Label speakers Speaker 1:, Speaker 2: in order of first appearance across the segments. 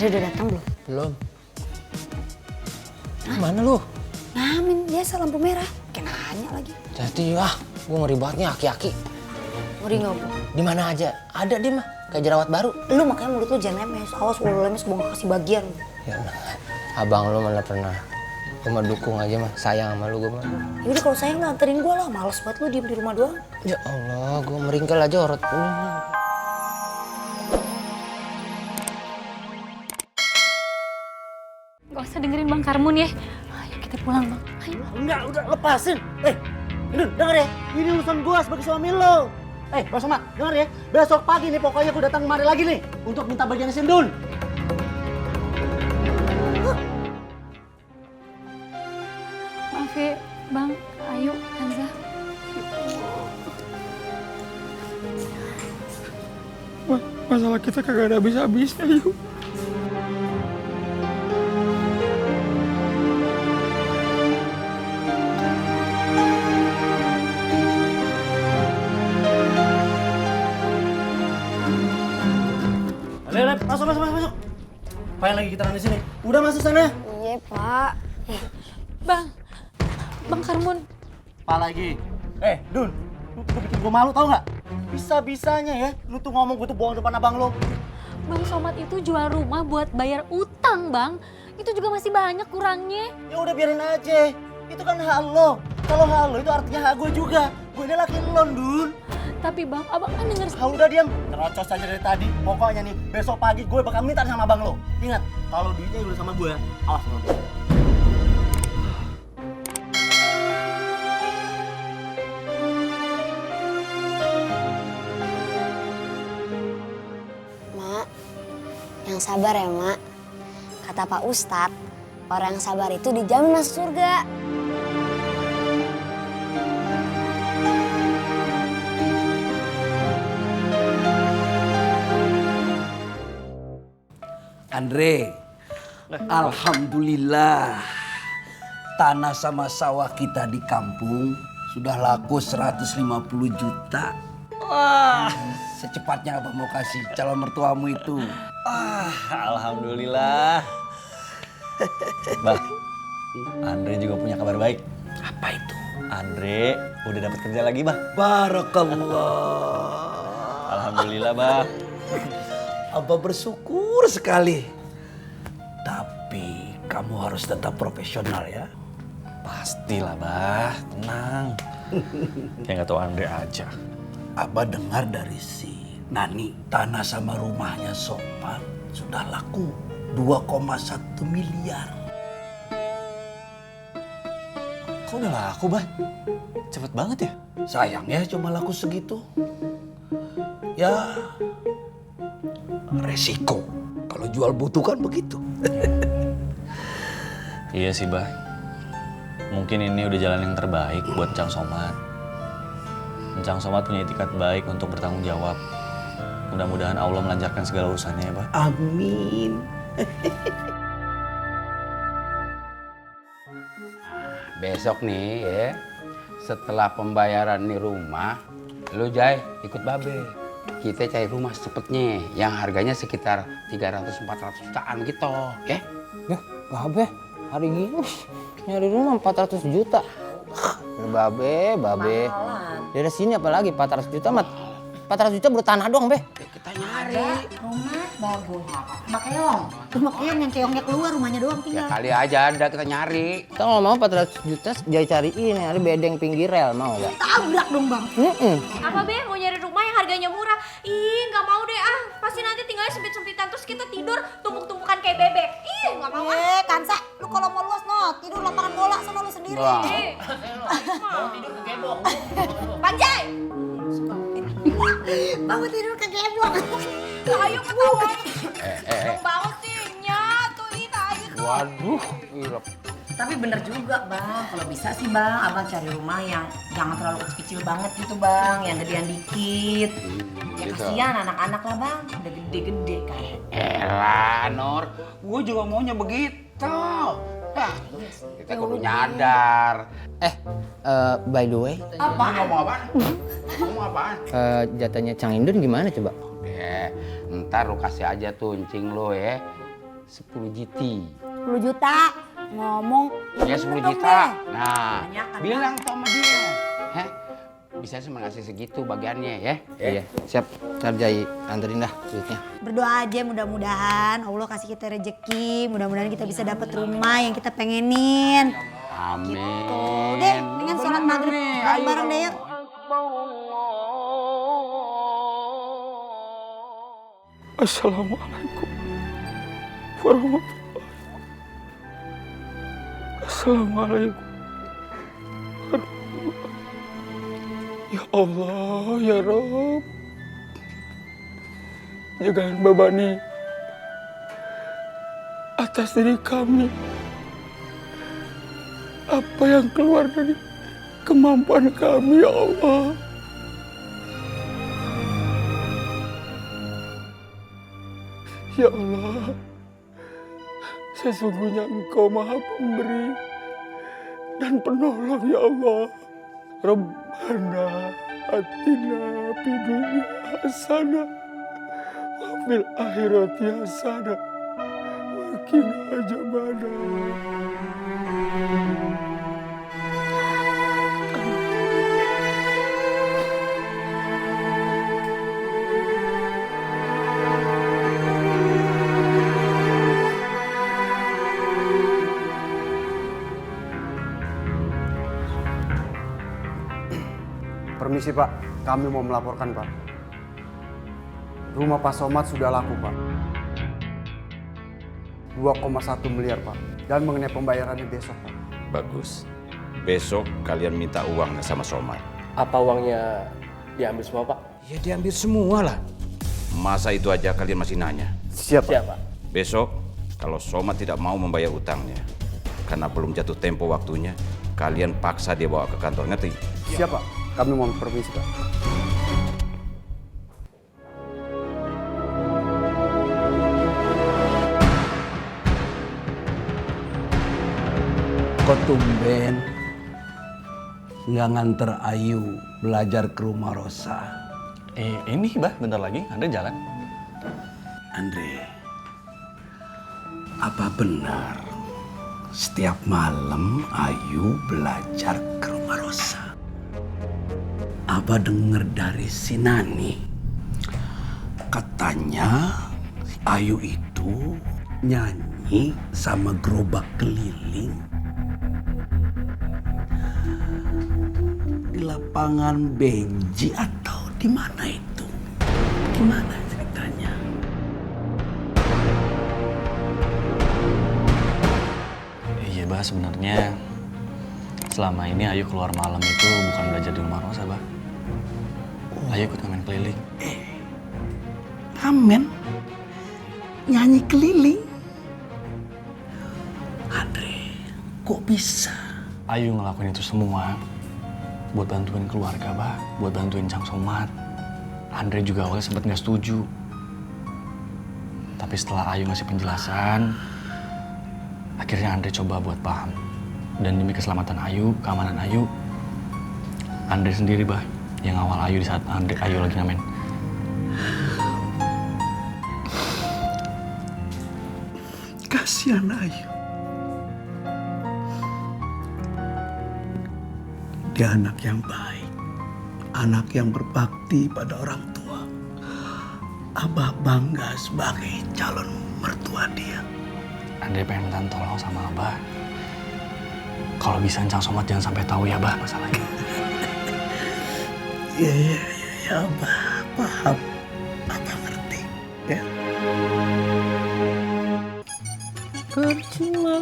Speaker 1: Andre udah datang belum?
Speaker 2: Belum. Mana lu?
Speaker 1: Ngamen, biasa lampu merah. Kayak nanya lagi.
Speaker 2: Jadi gue ngeri banget nih aki-aki.
Speaker 1: Ngeri ngapa?
Speaker 2: Di mana aja? Ada dia mah, kayak jerawat baru.
Speaker 1: Lu makanya mulut lu jangan lemes. Awas lu lemes gue gak kasih bagian.
Speaker 2: Ya abang lu mana pernah. Gue mah dukung aja mah, sayang sama lu gue mah.
Speaker 1: Yaudah kalau sayang nganterin gue lah. Males banget lu diem di rumah doang.
Speaker 2: Ya Allah, gue meringkel aja orot.
Speaker 3: Gak usah dengerin Bang Karmun ya. Ayo kita pulang Bang. Ayo.
Speaker 4: Enggak, udah lepasin. Dun, denger ya. Ini urusan gua sebagai suami lo. Bang Somad, denger ya. Besok pagi nih pokoknya gua datang kemari lagi nih. Untuk minta bagian Sindun.
Speaker 3: Maaf ya Bang, Ayu, Hanza.
Speaker 5: Masalah kita kagak ada habis-habisnya, yuk.
Speaker 4: Masuk. Apain lagi kita di sini? Udah masuk sana.
Speaker 1: Iya pak.
Speaker 3: Bang Karmun.
Speaker 4: Apa lagi? Dun, lu tuh bikin gua malu tau nggak? Bisa-bisanya ya, lu tuh ngomong gua tuh bohong depan abang lo.
Speaker 3: Bang Somad itu jual rumah buat bayar utang Bang. Itu juga masih banyak kurangnya.
Speaker 4: Ya udah biarin aja. Itu kan hak lo. Kalau hak lo itu artinya hak gue juga. Gue ini laki lo, Dun.
Speaker 3: Tapi Bang, abang kan denger
Speaker 4: Udah diam. Nerocos aja dari tadi. Pokoknya nih, besok pagi gue bakal minta sama abang lo. Ingat, kalau duitnya udah sama gue, awas lo.
Speaker 1: Mak, yang sabar ya mak. Kata Pak Ustadz, orang yang sabar itu dijamin masuk surga.
Speaker 6: Andre, alhamdulillah tanah sama sawah kita di kampung sudah laku 150 juta. Wah, secepatnya abang mau kasih calon mertuamu itu.
Speaker 7: Alhamdulillah. Bah, Andre juga punya kabar baik.
Speaker 6: Apa itu?
Speaker 7: Andre udah dapat kerja lagi, Bah.
Speaker 6: Barakallah.
Speaker 7: Alhamdulillah, Bah.
Speaker 6: Abah bersyukur sekali. Tapi kamu harus tetap profesional ya.
Speaker 7: Pastilah, Bah. Tenang. Kayak nggak tahu Andre aja.
Speaker 6: Abah dengar dari si Nani, tanah sama rumahnya Sopan sudah laku 2,1 miliar.
Speaker 7: Kok udah laku, Bah? Cepet banget ya?
Speaker 6: Sayang ya cuma laku segitu. Ya, resiko. Kalau jual butuh kan begitu.
Speaker 7: Iya sih, Bah. Mungkin ini udah jalan yang terbaik buat Cang Somad. Cang Somad punya itikat baik untuk bertanggung jawab. Mudah-mudahan Allah melancarkan segala urusannya ya, Bah.
Speaker 6: Amin.
Speaker 8: Besok nih ya, setelah pembayaran nih rumah, lu Jai ikut Babe. Kita cari rumah secepetnya yang harganya sekitar 300-400 jutaan gitu ya.
Speaker 2: Ya, Babe, hari gini nyari rumah 400 juta. Babe. Dari sini apalagi 400 juta mat. 400 juta baru tanah doang, Be.
Speaker 8: Kita nyari.
Speaker 1: Rumah bagus. Rumah keong. Rumah keong yang keongnya keluar, rumahnya doang
Speaker 8: Ya
Speaker 1: tinggal.
Speaker 8: kali aja ada kita nyari.
Speaker 2: Kita kalau mau 400 juta Jai cariin hari bedeng pinggir rel, mau gak?
Speaker 1: Tabrak dong bang.
Speaker 9: Apa Be mau nyari rumah yang harganya murah? Ih nggak mau deh ah. Pasti nanti tinggalnya sempit-sempitan terus kita tidur tumpuk-tumpukan kayak bebek. Ih nggak mau ah.
Speaker 1: Kansa, lu kalau mau luas no, tidur lapangan bola sama lu sendiri.
Speaker 8: Wah.
Speaker 9: Mau tidur ke gebok. Panjai.
Speaker 1: Mau tidur ke gebok.
Speaker 9: Ayo ketawa. Seneng banget sih. Nyatu itu ayo tuh.
Speaker 8: Waduh, irep.
Speaker 10: Tapi bener juga bang, kalau bisa sih bang, abang cari rumah yang jangan terlalu kecil-kecil banget gitu bang, yang gedean dikit. Ya
Speaker 8: Gitu.
Speaker 10: kasihan anak-anak lah bang, udah gede-gede kan.
Speaker 8: Elah, Nur, gue juga maunya begitu. Nah, kita kudu nyadar.
Speaker 2: By the way,
Speaker 8: Apa? Ngomong apaan? Ngomong apaan?
Speaker 2: jatahnya Cang Indun gimana coba?
Speaker 8: Ntar lu kasih aja tuh encing lu ya. 10 GT.
Speaker 10: 10 juta. Ngomong.
Speaker 8: Ya 10
Speaker 10: dong
Speaker 8: juta.
Speaker 10: deh.
Speaker 8: Nah,
Speaker 10: Banyakan,
Speaker 8: bilang tuh sama dia. Heh, bisa cuma ngasih segitu bagiannya ya.
Speaker 2: Iya, siap. Ntar Jai anterin dah duitnya.
Speaker 10: Berdoa aja mudah-mudahan Allah kasih kita rezeki. Mudah-mudahan kita bisa dapat rumah yang kita pengenin.
Speaker 8: Amin.
Speaker 10: Gitu. Deh, dengan sholat maghrib bareng-bareng deh yuk.
Speaker 5: Assalamualaikum warahmatullahi. Assalamualaikum. Aduh. Ya Allah, ya Rabb. Jangan bebani atas diri kami apa yang keluar dari kemampuan kami, ya Allah. Ya Allah, sesungguhnya Engkau Maha Pemberi dan Penolong, ya Allah. Rabbana atina fid dunya hasanah wa fil akhirati hasanah wa qina adzabannar.
Speaker 11: Permisi Pak, kami mau melaporkan Pak. Rumah Pak Somad sudah laku Pak. 2,1 miliar Pak. Dan mengenai pembayarannya besok Pak.
Speaker 12: Bagus. Besok kalian minta uangnya sama Somad.
Speaker 13: Apa uangnya diambil semua Pak?
Speaker 12: Ya diambil semua lah. Masa itu aja kalian masih nanya?
Speaker 11: Siap Pak.
Speaker 13: Siap Pak.
Speaker 12: Besok kalau Somad tidak mau membayar utangnya karena belum jatuh tempo waktunya, kalian paksa dia bawa ke kantor, ngerti?
Speaker 11: Siap Pak. Kami mau permisi Pak.
Speaker 6: Kok tumben nggak nganter Ayu belajar ke rumah Rosa?
Speaker 7: Ini bah, bentar lagi Andre jalan.
Speaker 6: Andre, apa benar setiap malam Ayu belajar ke rumah Rosa? Apa dengar dari si Nani? Katanya Ayu itu nyanyi sama gerobak keliling di lapangan Benji atau di mana itu? Gimana ceritanya?
Speaker 7: Iya bah, sebenarnya selama ini Ayu keluar malam itu bukan belajar di rumah Rosa bah. Ayu ikut ngamen keliling.
Speaker 6: Ngamen? Nyanyi keliling? Andre, kok bisa?
Speaker 7: Ayu ngelakuin itu semua buat bantuin keluarga bah, buat bantuin Cang Somad. Andre juga awalnya sempat nggak setuju. Tapi setelah Ayu ngasih penjelasan, akhirnya Andre coba buat paham. Dan demi keselamatan Ayu, keamanan Ayu, Andre sendiri bah yang ngawal Ayu di saat Ayu lagi ngamen.
Speaker 6: Kasihan Ayu. Dia anak yang baik, anak yang berbakti pada orang tua. Abah bangga sebagai calon mertua dia.
Speaker 7: Andre pengen minta tolong sama Abah. Kalau bisa Cang Somad jangan sampai tahu ya bah masalahnya.
Speaker 6: Ya, Abah paham. Abah ngerti, ya.
Speaker 2: Percuma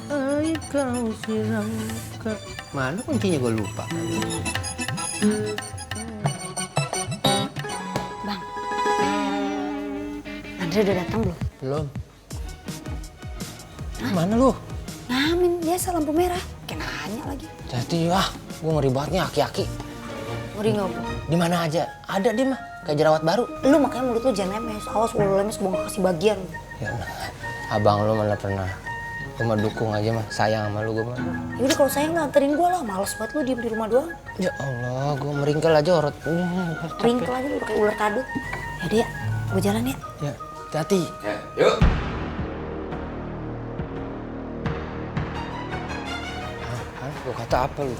Speaker 2: air kau siram ke... Mana kuncinya gue lupa.
Speaker 1: Bang, Andre udah datang belum?
Speaker 2: Belum. Mana lu?
Speaker 1: Ngamen, biasa lampu merah. Kayak nanya lagi.
Speaker 2: Jadi gue ngeri banget nih aki-aki.
Speaker 1: Ngeri nggak, Bu?
Speaker 2: Di mana aja? Ada dia mah, kayak jerawat baru.
Speaker 1: Lu makanya mulut lu jangan lemes. Awas kalau lemes gue gak kasih bagian.
Speaker 2: Ya abang lu malah pernah. Gue mah dukung aja mah, sayang sama lu gue mah.
Speaker 1: Yaudah kalau sayang lah, anterin gue lah. Males banget lu diem di rumah doang.
Speaker 2: Ya Allah, gue meringkel aja orot.
Speaker 1: Ringkel aja lu kayak ular kadut. Yaudah ya, gue jalan ya.
Speaker 2: Ya, hati-hati.
Speaker 8: Yuk.
Speaker 2: Lu kata apa lu?